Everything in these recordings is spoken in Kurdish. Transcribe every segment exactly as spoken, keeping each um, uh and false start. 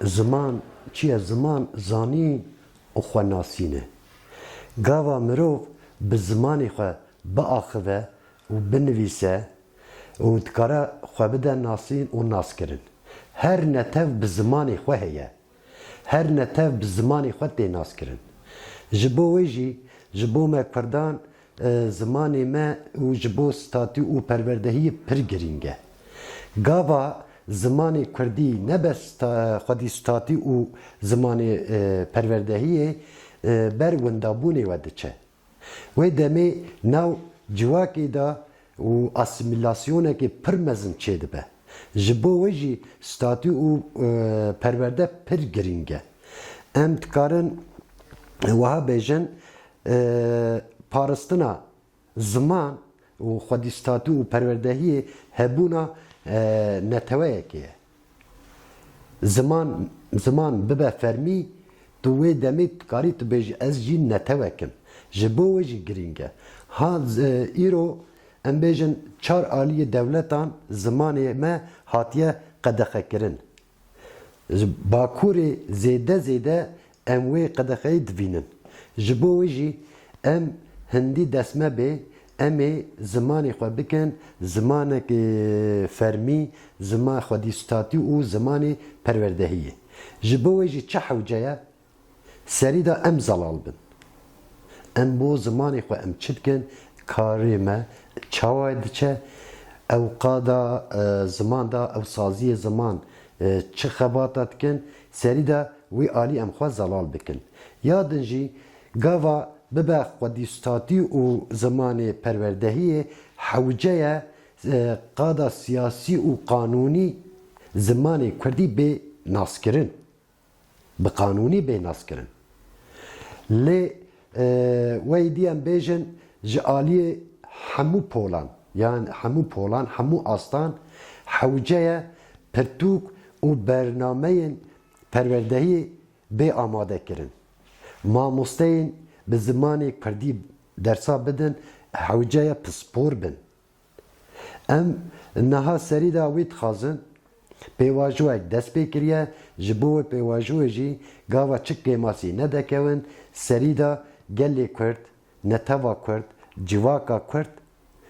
Ziman çi ye? Ziman zanîn û xwenasîn e. Gava mirov bi zimanê xwe biaxive û binivîse û dikare xwe bide nasîn û naskirin. Her netew bi zimanê xwe heye. Her netew bi zimanê xwe tê naskirin. Ji bo wê jî, ji bo me Kurdan, e, zimanê me û ji bo statû û perwerdehiyê pir girîng e. Gava zimanê kurdî nebe sta-, xwedî statû û zimanê, e, perwerdehiyê, e, ber windabûnê we diçe. Wê demê nav civakê de û asîmîlasyonekê pir mezin çêdibe. Ji bo wê jî statû û, e, perwerde pir girîng e. Em dikarin wiha bêjin, e, parastina ziman û xwedî statû û perwerdehiyê hebûna, e, neteweyekê ye. Ziman, ziman bibe fermî, tu wê demê dikarî tu bêjî, ez jî netewek im. Ji bo wê jî girîng e. Ha, z-, îro em bêjin çar aliyê dewletan zimanê me hatiye qedexekirin. Ji Bakurê zêde zêde em wê qedexeyê divînin. Ji bo wê jî em hindî dest me bê, em ê zimanê xwe bikin zimanek, e, fermî, zima-, xwedî statû û zimanê perwerdehiyê. Ji bo wê jî çi hewce ye? Serî de em zelal bin. Em bo zimanê xwe em çi dikin? Karê me çawa diçe? Ew qada, e, ziman da, ew saziyê ziman, e, çi xebata dikin? Serî de wî alî em xwe zelal bikin. Ya din jî gava bibe xwedî statî û zimanê perwerdehiyê hewce ye, e, qada siyasî û qanûnî zimanê kurdî bê naskirin. Bi qanûnî bê naskirin. Lê, e, wey dî em bêjin ji aliyê hemû polan, yan hemû polan, hemû astan hewce ye pirtûk û bernameyên perwerdehiyê bê amadekirin. Mamosteyên bi zimanê kurdî dersa bidin hewce ye pispor bin. Em niha serî de wî dixwazin, pêvajoyek dest pê kiriye, ji bo wê pêvajoyê jî gava çi kêmasî nedekewin, serî de gelê Kurd, netewa Kurd, civaka Kurd,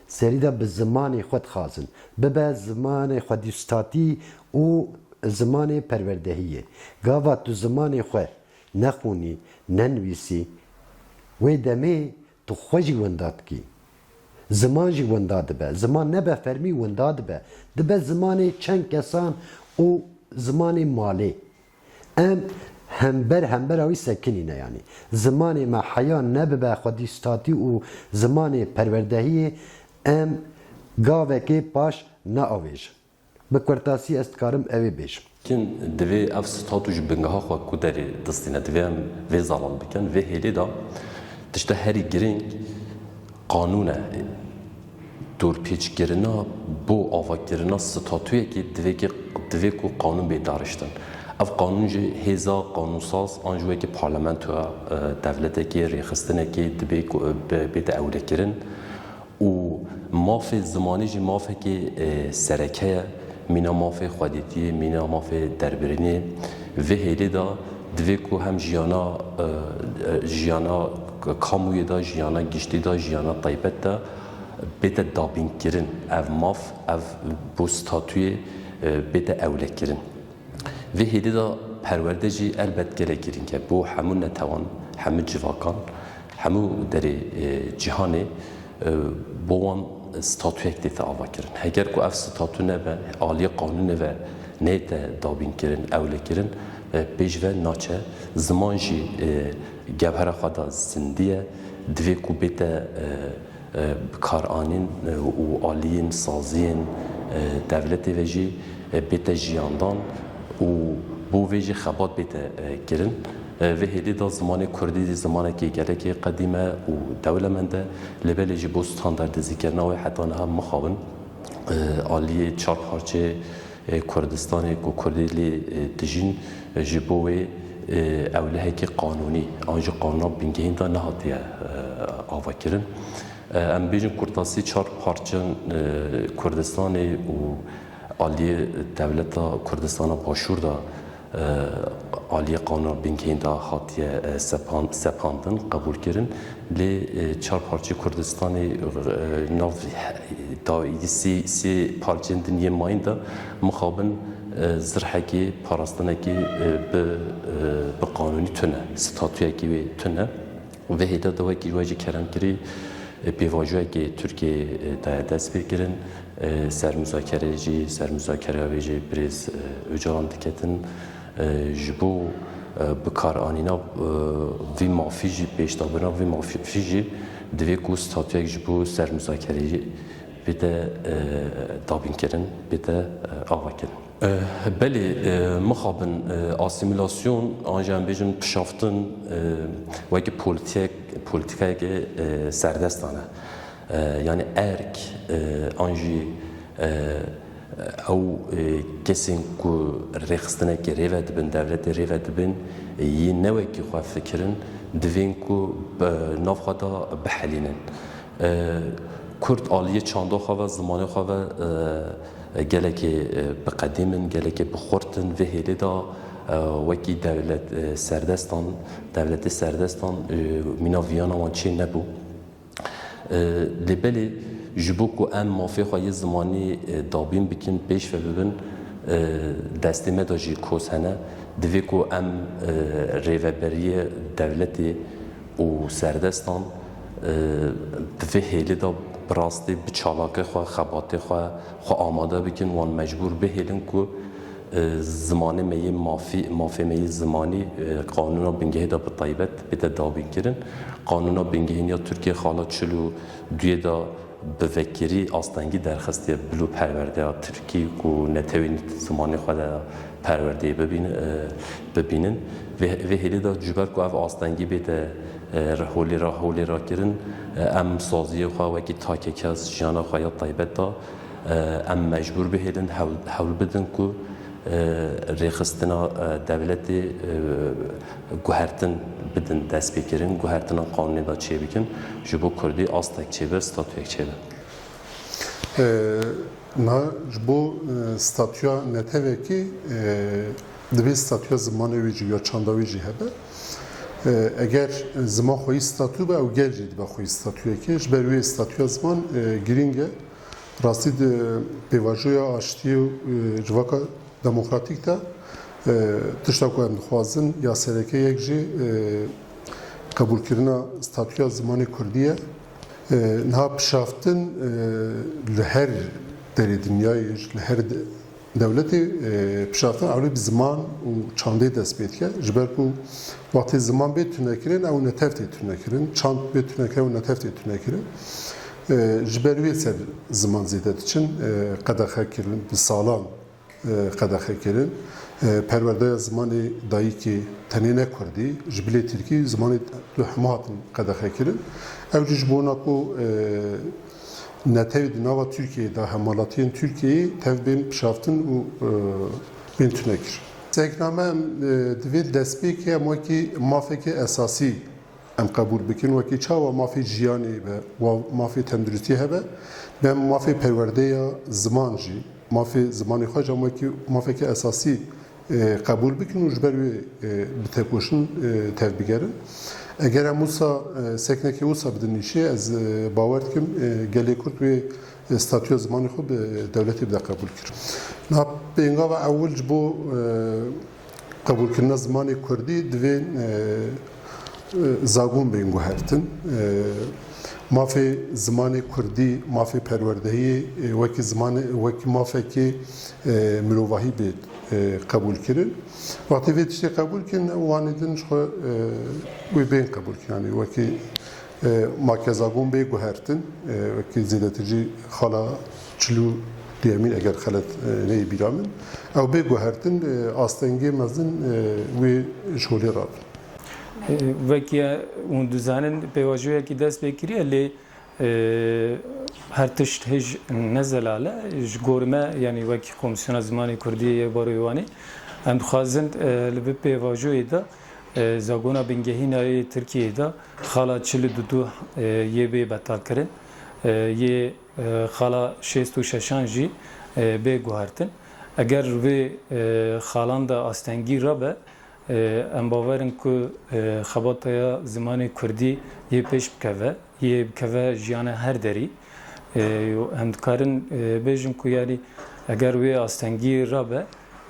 serî de bi zimanê xwe dixwazin. Bibe zimanê xwedîstatî û zimanê perwerdehiyê. Gava tu zimanê xwe nexwînî, nenivîsî, wê demê tu xwe jî winda dikî. Ziman jî winda dibe. Ziman nebe fermî winda dibe. Dibe zimanê çend kesan û zimanê malê. Em hember hembera wî sekinîne yanî. Zimanê me heya nebibe xwedîstatî û zimanê perwerdehiyê em gavekê paş neavêjin. Bi kurtasî ez dikarim ew ê bêjim. Kin divê ev statû ji bingeha xwe ku derê distîne, divê em vê zelal bikin. Vê hêlê de tişta herî girîng qanûn e. Dorpêçkirina bo avakirina statûyekê divê ki, divê ku qanûn bê dariştin. Ev qanûn jî hêza qanûnsaz an jî wekî parlamentoya, e, devletekê, rêxistinekê dibê ku, e, bê-, bête ewlekirin. Û mafê zimanî jî mafekî, e, sereke ye. Mîna mafê xwedîtiyê, mîna mafê derbirînê. Vê hêlê de divê ku hem jiyana, e, e, jiyana kamûyê de, jiyana giştî de, jiyana taybet de bête dabînkirin. Ev maf, ev bo statûyê, e, bête ewlekirin. Vê hêdî de perwerde jî elbet gelek girîng e bo hemû netewan, hemû civakan, hemû derê, e, cîhanê, e, bo wan statûyek tête avakirin. Heger ku ev statû nebe, aliyê qanûnê ve neyête dabînkirin, ewlekirin, e, pêş ve naçe. Ziman jî, e, gewhera xwe de zindî ye. Divê ku bête, e, e, bikaranîn, e, û aliyên saziyên, e, dewletê ve jî, e, bête jiyandan û bo vê jî xebat bête, e, kirin. E, vê hêdî de zimanê kurdî jî zimanekî gelekî qedîm e û dewlemend e. Lê belê jî bo standardîzîkirina wê heta niha mixabin, e, aliyê çar parçeyê, e, Kurdistanê ku kurdî lê, e, dijîn, e, ji bo wê, e, ewlehekî qanûnî an jî qanûna bingehîn de nehatiye, e, avakirin. E, em bêjin kurtasî çar parçên, e, Kurdistanê û Aliyê dewleta Kurdistana Başûr de, e, aliyê qanûna bingehîn de hatiye, e, sepan-, sepandin, qebûlkirin. Lê, e, çar parçeyê Kurdistanê, e, nav da-, sê, sê parçeyên din yê mayîn de mixabin, e, zirhekê, parastinekê, e, bi, e, bi qanûnî tune, statuyekî wê tune. Vê hêle de wekî we jî kerem kirî, e, pêvajoyekê Tirkiyeyê, e, daye destpêkirin. E, sermuzakere jî, sermuzakereya wê jî birêz, e, Ocalan diketin. E, ji bo, e, bikaranîna, e, vî mafî jî, pêşdabirina vî mafî jî divê ku statuyek ji bo sermuzakereyê bête, e, dabînkirin, bête, e, avakirin. E, belê, e, mixabin, e, asîmîlasyon an jî em bêjin pişaftin, e, wekî polîtîk-, polîtîkayeke, e, serdestan e. E, yanî erk, e, an jî, e, ew, e, kesên ku rêxistinekê rê ve dibin, dewletê rê ve dibin, e, yê ne wekî xwe fikirin, divên ku bi nav xwe de bihelînin. E, Kurd aliyê çanda xwe ve, zimanê xwe ve, e, gelekê, e, bi qedîm in, gelekê bi xurt in. Vê hêlê de, e, wekî dewlet, e, serdestan, dewletê serdestan, e, mîna viyana wan çê nebû. E, lê belê ji bo ku em mafê xwe yê zimanî, e, dabîn bikin, pêş ve bibin, e, destê me de jî koz hene. Divê ku em, e, rêveberiyê dewletê û serdestan, e, di vê hêlê de bi rastî bi çalakê xwe, xebatê xwe, xwe amade bikin, wan mecbûr bihêlin ku, e, zimanê me yê mafî, mafê me yê zimanî, e, qanûna bingehê de bi taybet bête dabînkirin. Qanûna bingehîn ya Tirkiyê xala çil û duyê de bi vekirî astengî derxistiye bil û perwerdeya Tirkî ku netewên zimanê xwe de perwerdeyê bibîn-, e, bibînin. Vê, vê hêlê de ji ber ku ev astengî bête, e, holê ra, holê ra kirin, e, em saziyê xwe wekî takeke jiyana xwe ya taybet de, e, em mecbûr bihêlin hewl, hewl bidin ku, e, rêxistina, e, dewletê, e, guhertin bidin destpêkirin, guhertina qanûnê de çêbikin, ji bo Kurdî astek çêbe, statuyek çêbe. E, niha ji bo, e, statuya netewekî, e, divê statuya zimanê wî jî ya çanda wî jî hebe. E, eger ziman xweyî statu be, ew gel jî dibe xweyî statuyekê. Ji ber wê statuya ziman, e, girîng e. Rastî di pêvajoya aştiyê û, e, civaka demokratîk de, e, tişta ku em dixwazin ya sereke yek jî, e, qebûlkirina statuya zimanê kurdî ye. E, niha pişaftin, e, li her derê dinyayê, li her de-, dewletê, e, pişaftin ewlî bi ziman û çandê dest pê dike. Ji ber ku wextê ziman bê tunekirin, ew netev tê tunekirin. Çand bê tunekirin, ew netev tê tunekirin. E, ji ber wê ser ziman zêde diçin, e, qedexe kirin, bi salan, e, qedexe kirin. E, perwerdeya zimanê dayikê tenê ne kurdî, ji bilê tirkî zimanê tu hemû hatin qedexe kirin. Ew jî ji bona ku, e, netewê di nava Tirkiyeyê de, hemalatiyên Tirkiyeyê tev bên pişaftin û, e, bên tunekir. Sekna me, em, e, divê destpêkê em wekî mafekê esasî em qebûl bikin, wekî çawa mafê jiyanê be, wa mafê tenduristiyê hebe, be mafê perwerdeya ziman jî, mafê zimanê xwe jî em wekî mafekî esasî, e, qebûl bikin û ji ber wê, e, bi tekoşin, e, tevbigerin. Eger em wisa, e, seknekê wisa bidin nîşê, ez, e, bawer dikim, e, gelê Kurd wê, e, statûya zimanê xwe bi dewletê bide qebûl kir. Niha pêngava ewil ji bo, e, qebûlkirina zimanê kurdî divê, e, e, zagon bên guhertin. E, mafê zimanê kurdî, mafê perwerdehiyê, e, wekî zimanê, wekî mafekî, e, mirovahî bê, e, qebûlkirin. Wextê vê tiştê qebûl kirin, wanê din ji xwe, e, wê bên qebûlkirin. Yanî wekî, e, makezagon bê guhertin, e, wekî zêdetir jî xala çil û duyemîn, eger xelet, e, neyê bîra min, ew bê guhertin, e, astengê mezin, e, wê ji holê rabin. E, wekî hûn dizanin, pêvajoyekî dest pê kiriye, lê, e, her tişt hêj ne zelal e. Ji gor me, yanî wekî Komîsyona Zimanê Kurdî yê Baroyê Wanê, em dixwazin, e, li vê pêvajoyê de, e, zagona bingehîn a yê Tirkiyeyê de xala çil û du, e, yê bê betalkirin, e, yê, e, xala şêst û şeşan jî, e, bê guhertin. Eger vê, e, xalan de astengî rabe, e, em bawer in ku, e, xebata ya zimanê kurdî yê pêş bikeve, yê bikeve jiyana her derî. E, em dikarin, e, bêjin ku, yanî, eger wê astengî rabe,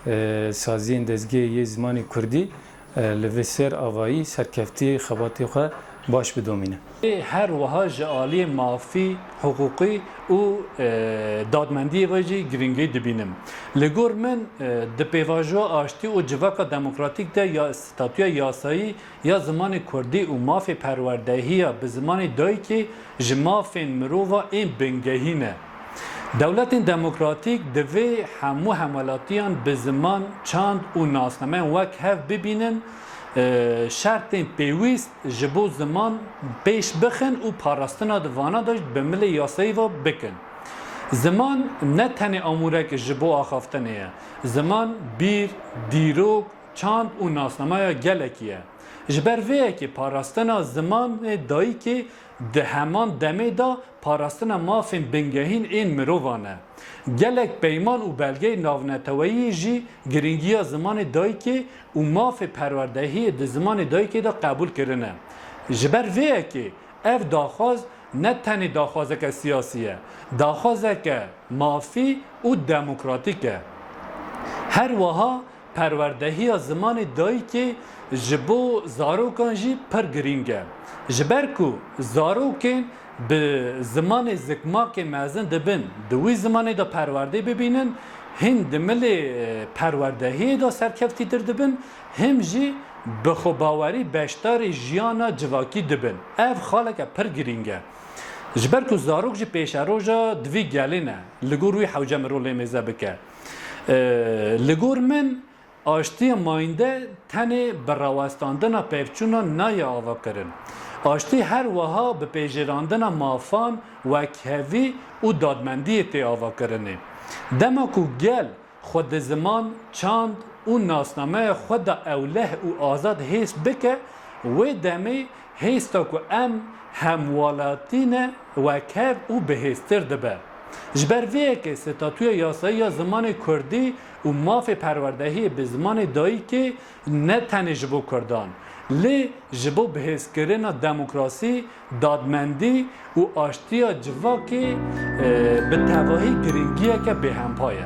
e, saziyên dezgehê yê zimanê kurdî, e, li vê ser avayî serkeftî xebatê xwe baş bidomîne. Her wiha ji aliyê mafî, hiqûqî û, e, dadmendiyê ve jî girîngî dibînim. Li gor min, e, di pêvajoya aştî û civaka demokratîk de ya statûya yasayî ya zimanê kurdî û mafê perwerdehiya bi zimanê dayikê ji mafên mirova ên bingehîn e. Dewletên demokratîk divê hemû hemwelatiyan bi ziman, çand û nasnameyan wek hev bibînin, e, şertên pêwîst ji bo ziman pêş bixin û parastina di vana de bi milê yasayî ve bikin. Ziman ne tenê amûrek ji bo axaftinê ye. Ziman bîr, dîrok, çand û nasnameya gelekî ye. Ji ber vê yekê parastina zimanê dayikê di heman demê de parastina mafên bingehîn ên mirovan e. Gelek peyman û belgeyê navneteweyî jî girîngiya zimanê dayikê û mafê perwerdehiyê di zimanê dayikê de qebûl kirine. Ji ber vê yekê ev daxwaz ne tenê daxwazeke siyasî ye, daxwazeke mafî û demokratîk e. Her wiha perwerdehiya zimanê dayikê ji bo zarokan jî pir girîng e. Ji ber ku zarokên bi zimanê zikmakê mezin dibin, di wî zimanê de perwerdê bibînin, hîn di milê, e, perwerdehiyê de serkeftîtir dibin, him jî bi xwebawerî beşdarî jiyana civakî dibin. Ev xaleke pir girîng e. Ji ber ku zarok jî pêşeroja di vî gelê ne, li gor wî hewce mirov lê mêze bike. E, li gor min, aştiya mayînde tenê bi rawestandina pevçûna nayê avakirin. Aştî her wiha bi pêjirandina mafan, wekhevî û dadmendiyê tê avakirinê. Dema ku gel xwe di ziman, çand û nasnameya xwe de ewleh û azad hêst bike, wê demê hêsta ku em hemwelatî ne, wekhev û bihêztir dibe. Ji ber vê yekê statûya yasayî ya zimanê kurdî û mafê perwerdehiyê bi zimanê dayikê ne tenê ji bo kurdan, lê ji bo bihêzkirina demokrasî, dadmendî û aştiya civakê, e, bi tevahî girîngiyeke bêhempa ye.